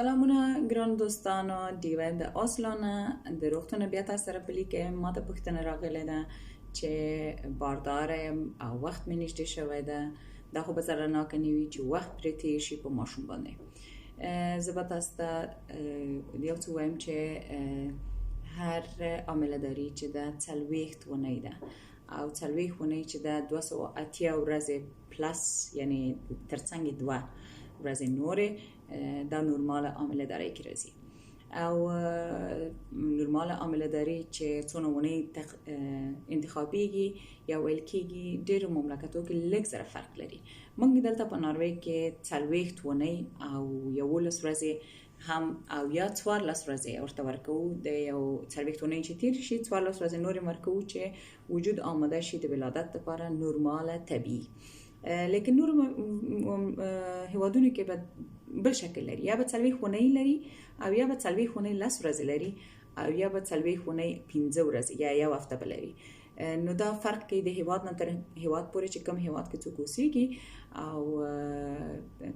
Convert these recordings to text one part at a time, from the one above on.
سلامونه ګران دوستانو، ډیوه د اوسلو نه د روغتون بیا تاسو سره په لیکه یم. ماته پوښتنه راغلې ده چې بارداره یم او وخت مې نږدې شوی ده، دا خو به ضررناکه نه وي چې وخت پرې تېر شي په ماشوم باندې؟ زه به تاسو ته یو څه ووایم چې هر عامله داري چې ده 40 اونۍ ده، او 40 اونۍ چې ده 280 ورځې پلس، یعنی ترڅنګ 2 ورځې نورې، دا نورماله عامله داري کې راځي. او نورماله عامله داري چې څونه اونۍ انتخابیږي یا ویل کېږي، ډېرو مملکتو کې لږ سره فرق لري. موږ دلته په ناروې کې 40 اونۍ او 11 ورځې هم او یا 14 ورځې ورته ورکوو. د یو 40 اونۍ چې تېر شي 14 ورځې نورې ورکوو چې وجود آماده شي د ولادت لپاره نورماله طبیعي. لیکن نور هیوادونو کې به بل شکل لري، یا به 40 اونۍ لري او یا به 40 اونۍ 10 ورځې لري او یا به 40 اونۍ 5 ورځې یا یو هفته به لري. نو دا فرق کوي د هیواد نه تر هیواد پورې چې کوم هیواد کې څوک اوسېږي او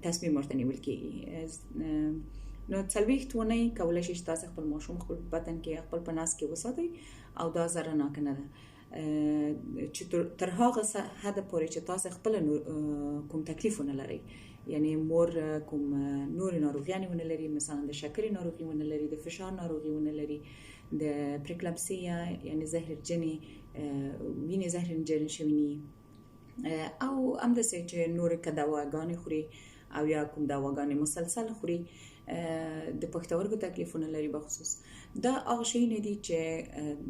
تصمیم ورته نیول کېږي. نو 40 اونۍ کولی شئ چې تاسو خپل ماشوم خپل بدن کې خپل په نس کې وساتئ او دا ضررناکه نه ده، چې تر هغه حده پورې چې تاسو خپل کوم تکلیف ونه لرئ، یعنی مور کوم نورې ناروغیانې ونه لري، مثلا د شکرې ناروغي ونه لري، د فشار ناروغي ونه لري، د پریکلمسیا یعنی زهرجنې وینې زهرجنې شوي نه، او همداسې چې نورې که دواګانې خوري او یا کوم دواګانې مسلسل خوري، د پښتورګو تکلیفونه لري بخصوص، دا هغه شیونه دي چې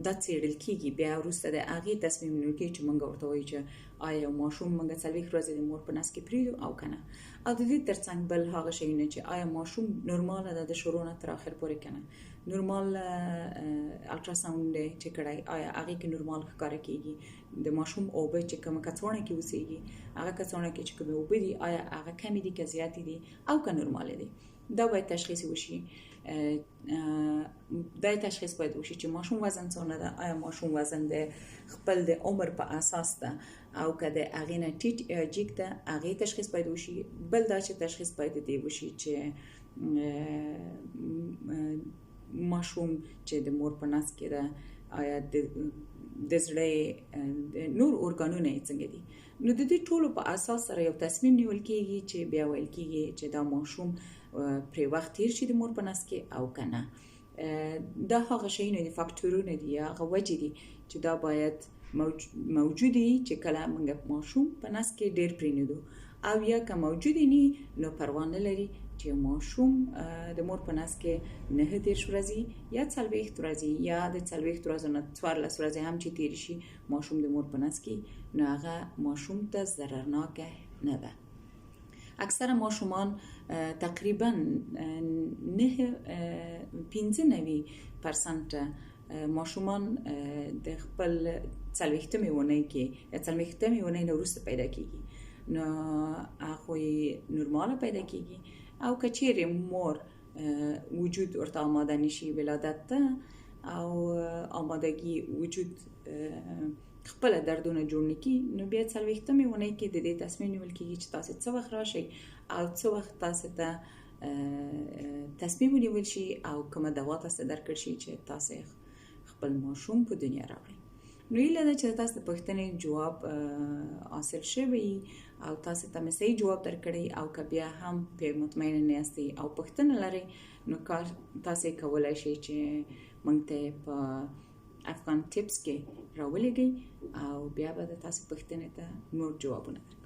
دا څېړل کېږي. بیا وروسته د هغې تصمیم نیول کېږي چې موږ ورته وایو چې آیا یو ماشوم موږ 40 ورځې د مور په نس کې پرېږدو او که نه. او د دې ترڅنګ بل هغه شیونه چې آیا ماشوم نورماله ده د شروع نه تر آخر پورې که نه، نورمال الټراساوند دی چې کړی، آیا هغې کې نورمال ښکاره کېږي، د ماشوم اوبه چې کومه کڅوړه کې اوسېږي هغه کڅوړه کې چې کومې اوبه دي آیا هغه کمې دي که زیاتې دي او که نورمالې دي، دا باید تشخیص وشي. دا تشخیص باید وشي چې ماشوم وزن څونه ده، آیا ماشوم وزن د خپل د عمر په اساس ده او که د هغې نه ټیټ یا جیګ ده، هغې تشخیص باید وشي. بل دا چې تشخیص باید دې وشي چې ماشوم چې د مور په نس کې ده آیا د زړه نور ارګانونه یې څنګه دي. نو د دې ټولو په اساس سره یو تصمیم نیول کېږي چې بیا ویل کېږي چې دا ماشوم پرې وخت تیر شي د مور په نس کې او که نه. دا هغه شیونه دي، فاکتورونه دي یا هغه وجې دي چې دا باید موجود وي چې کله موږ ماشوم په نس کې ډېر پرېنږدو، او یا که موجود نه نو پروا نه لري چې ماشوم د مور په نس کې 39 ورځې یا 40 ورځې یا د 40 ورځو نه 14 ورځې هم چې تېر شي ماشوم د مور په نس کې، نو هغه ماشوم ته ضررناکه نه ده. اکثره ماشومان تقریبا 95% ماشومان د خپل 40مې اونۍ کې یا 40مې اونۍ نه وروسته پیدا کېږي، نو هغوی نورماله پیدا کېږي. او که چیرې مور وجود ورته آماده نشي ولادت ته او آمادګي وجود خپله دردونه جوړ نه کړي، نو بیا 40مې اونۍ کې د دې تصمیم نیول کېږي چې تاسې څه وخت راشئ او څه وخت تاسې ته تصمیم ونیول شي او کومه دوا تاسې ته درکړ شي چې تاسې خپل ماشوم په دنیا راوړئ. نو هیله ده چې تاسو د پوښتنې جواب حاصل شوی او تاسو ته مې صحیح جواب درکړی، او که بیا هم پرې مطمئن نه یاستئ او پوښتنه لرئ نو تاسو کولی شئ چې موږ ته په افغان ټیپس کې راولېږئ او بیا به د تاسو پوښتنې ته نور جوابونه درکړو.